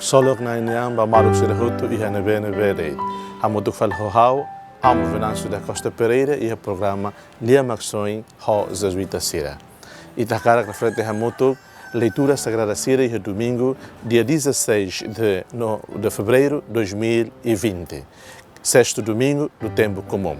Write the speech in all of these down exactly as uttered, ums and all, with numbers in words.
Solok Na'i nian ba maluk sira hotu iha ne'ebé-ne'ebé de'it. Hamutuk fali ho ha'u, Amo Venâncio da Costa Pereira, iha programa Lia Maksoin ho Jesuita sira. Ita hakarak reflete hamutuk leitura sagrada sira iha domingu, dia dezasseis de no-, de fevereiro dois mil e vinte, sexto domingo do tempo comum.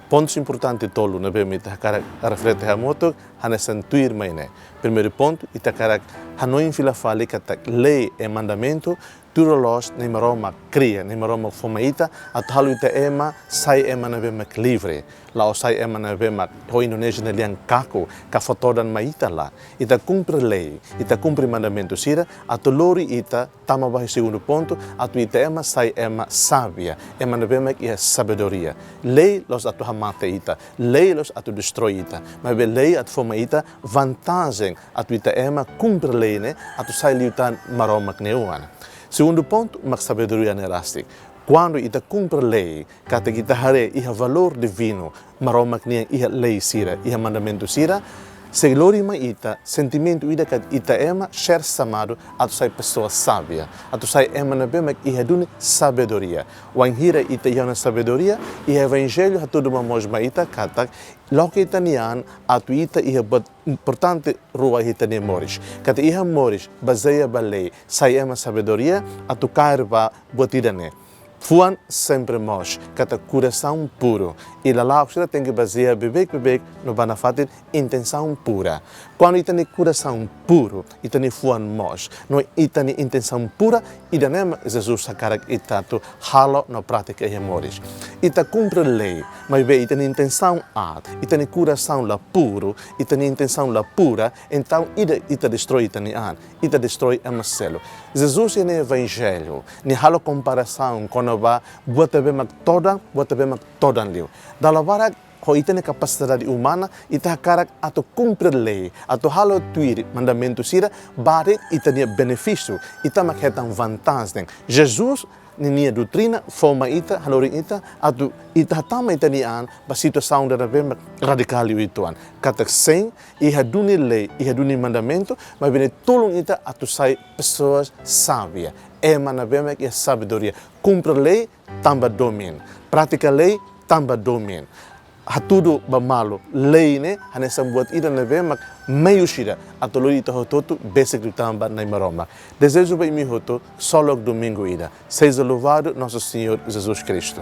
Pontus importante tolu ne'ebé mak ita hakarak reflete hamutuk, hanesan tuirmai ne'e. Primeiru pontu, ita hakarak hanoin fila fali katak lei e mandamentu tuir loloos Na'i Maromak kria, Na'i Maromak fó mai ita, atu halo ita ema sai ema ne'ebé mak livre. La'ós sai ema ne'ebé mak, ho Indonézia nia lian, kaku, ka fó todan mai ita, lae. Ita kumpre lei, ita kumpre mandamentu sira, atu lori ita tama ba iha segundu pontu, atu ita ema sai ema sábia, ema ne'ebé mak iha sabedoria. Lei la'ós atu hamate ita, lei la'ós atu destroi ita, maibé lei atu fó mai ita vantajen, atu ita ema kumpre lei ne'e, atu sai liután Maromak nia oan. Segundu pontu mak sabedoria ne'e rasik. Kuandu ita kumpre lei, katak ita haree iha valór divinu Maromak nian iha lei sira, iha mandamentu sira, sei lori mai ita sentimentu ida katak ita ema ser chamado atu sai pessoa sábia, atu sai ema ne'ebé mak iha duni sabedoria. Wainhira ita iha ona sabedoria, iha Evanjellu hatudu momoos mai ita katak loke ita-nia an atu ita iha buat importante rua iha ita-nia moris. Katak iha moris bazeia ba lei, sai ema sabedoria, atu kaer ba buat ida-ne'e. Fuan sempre moos, katak korasaun puru. I lala'ok sira tenke bazeia beibeik-beibeik no ba nafatin intensaun pura. Kuandu ita-nia korasaun puru, ita-nia fuan moos, no ita-nia intensaun pura, ida-ne'e mak Jesus hakarak ita atu halo no pratika iha moris. Ita kumpre lei, maibé ita-nia intensaun aat, ita-nia korasaun la puru, ita-nia intensaun la pura, entaun ida ita destroi ita-nia an, ita destroi ema seluk. Jesus iha nia Evanjellu, nia halo komparasaun kona-ba buat ne'ebé mak todan, buat ne'ebé mak todan liu. Dala barak ho ita-nia kapasidade umana, ita hakarak atu kumpre lei, atu halo tuir mandamentu sira, bainhira ita-nia benefísiu, ita mak hetan vantajen. Jesus ninia doutrina fó mai ita, hanorin ita, atu ita hatama ita-nia an ba situasaun ida ne'ebé mak radikál liu uitoan. Katak sein, iha duni lei, iha duni mandamentu, maibé ne'e tulun ita atu sai pessoas sábia. Ema ne'ebé mak iha sabedoria. Kumpre lei tanba domin. Pratika lei tanba domin. Hatudu ba malu, lei ne'e hanesan buat ida ne'ebé mak meius ida atu lori ita hotu-hotu besik liután ba Na'i Maromak. Dezeju ba imi hotu solok domingu ida. Seja louvado nosso Senhor Jesus Cristo.